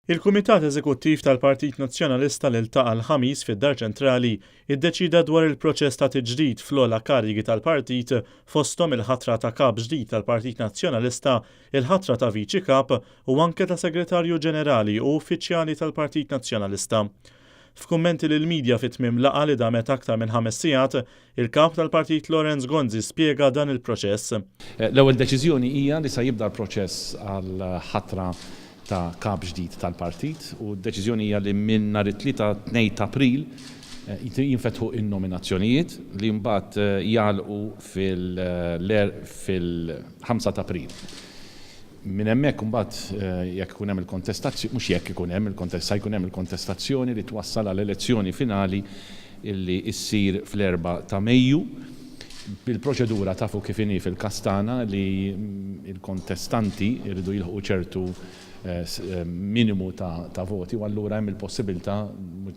Il-Kumitat Eżekuttiv tal-Partit Nazzjonalista li ltaqa' l-Ħamis fid-Dar Ċentrali iddeċieda dwar il-proċess ta' tiġdid fl-ogħla karigi tal-partit fosthom il-ħatra ta' Kap ġdid tal-Partit Nazzjonalista, il-ħatra ta' Viċi Kap u anke ta' Segretarju Ġenerali u uffiċjali tal-Partit Nazzjonalista. F'kummenti lill-media fi tmiem laqgħa li damet aktar minn ħames sigħat, il-Kap tal-Partit Lawrence Gonzi spjega dan il-proċess. L-ewwel deċiżjoni hija li sa jibda l-proċess għall-ħatra ta' Kap ġdid tal-Partit u d-deċiżjoni hija li minn nhar it-Tlieta 2 t'April jinfetħu n-nominazzjonijiet li mbagħad jagħlqu fil-5 t'April. Minn hemmhekk imbagħad jekk ikun hemm il-kontestazzjoni, mhux jekk ikun hemm il-kontest, sa jkun hemm il-kontestazzjoni li twassal għal elezzjoni finali li ssir fl-4 ta' Mejju. Bil-proċedura tafu kif inhi fil-każ tagħna li l-kontestanti jridu jilħqu ċertu minimu ta' voti u allura hemm il-possibilità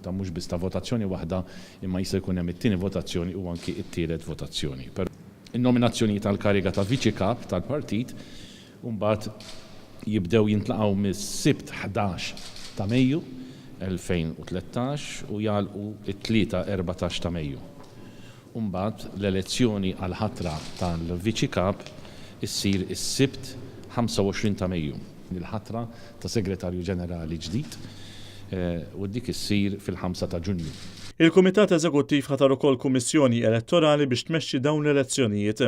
ta' mhux biss ta' votazzjoni waħda imma jista' jkun hemm it-tieni votazzjoni u anki t-tielet votazzjoni. In-nominazzjonijiet għall-kariga ta' Viċi Kap tal-Partit mbagħad jibdew jintlaqgħu mis-Sibt 11 ta' Mejju 2013 u jagħlqu t-Tlieta 14 ta' Mejju. U mbagħad l-elezzjoni għall-ħatra tal-Viċi Kap issir is-Sibt 25 ta' Mejju. Il-ħatra ta' Segretarju Ġenerali ġdid u dik issir fil-5 ta' Ġunju. Il-Kumitat Eżekuttiv ħatar ukoll Kummissjoni Elettorali biex tmexxi dawn l-elezzjonijiet.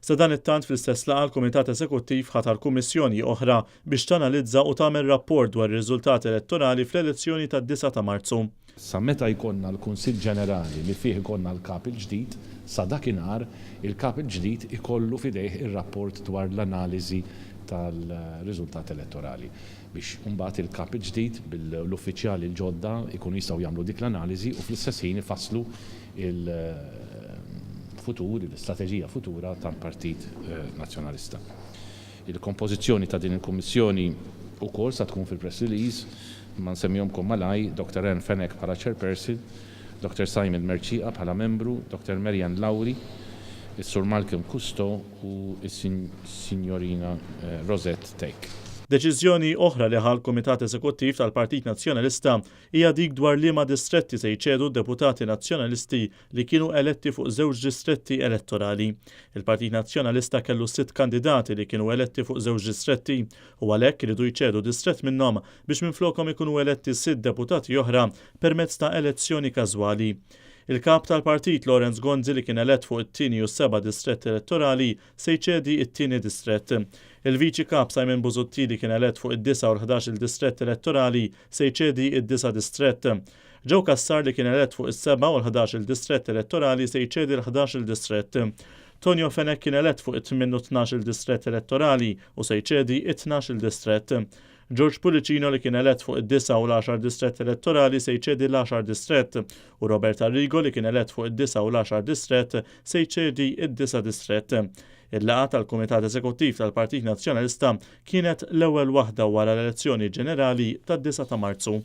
Sadanittant fl-istess laqgħa l-Kumitat Eżekuttiv ħatar Kummissjoni oħra biex tanalizza u tagħmel rapport dwar ir-riżultati elettorali fl-elezzjoni tad-9 ta' Marzu. Sa meta jkollna l-Kunsill Ġenerali li fih ikollna l-Kap il-ġdid, sa dakinhar il-Kap il-ġdid ikollu f'idejh ir-rapport dwar l-analiżi tal-riżultat elettorali biex imbagħad il-Kap il-ġdid bil-uffiċjali l-ġodda jkunu jistgħu jagħmlu dik l-analiżi u fl-istess ħin ifasslu l-futur, l-istrateġija futura tal-Partit Nazzjonalista. Il-kompożizzjoni ta' din il-Kummissjoni wkoll sa tkun fil-press release, imma nsemmihomkom malajr, Dr Ann Fenech bħala Chairperson, Dr Simon Mercieca bħala membru, Dr Marianne Lauri, is-Sur Malcolm Cousteau u s-Sinjorina Rosette Thake. Deċiżjoni oħra li ħa l-Kumitat Eżekuttiv tal-Partit Nazzjonalista hija dik dwar liema distretti se jċedu d-deputati Nazzjonalisti li kienu eletti fuq żewġ distretti elettorali. Il-Partit Nazzjonalista kellu sitt kandidati li kienu eletti fuq żewġ distretti u għalhekk iridu jċedu distrett minnhom biex minflokhom ikunu eletti sitt deputati oħra permezz ta' elezzjoni każwali. Il-Kap tal-Partit Lawrence Gonzi li kien elett fuq it-tieni u s-seba' distrett elettorali se jċedi t-tieni distrett. Il-Viċi Kap Simon Busuttil li kien elett fuq id-disa' u l-ħdax-il distrett elettorali se jċedi d-disa' distrett. Joe Cassar li kien elett fuq is-seba' u l-ħdax-il distrett elettorali se jċedi l-ħdax-il distrett. Tonio Fenech kien elett fuq it-tmien u t-tnax-il distrett elettorali u se jċedi t-tnax-il distrett. George Pullicino li kien elett fuq id-disa' u l-għaxar distrett elettorali se jċedi l-għaxar distrett u Robert Arrigo li kien elett fuq id-disa' u l-għaxar distrett se jċedi d-disa' distrett. Il-laqgħa tal-Kumitat Eżekuttiv tal-Partit Nazzjonalista kienet l-ewwel waħda wara l-elezzjoni ġenerali tad-9 ta' Marzu.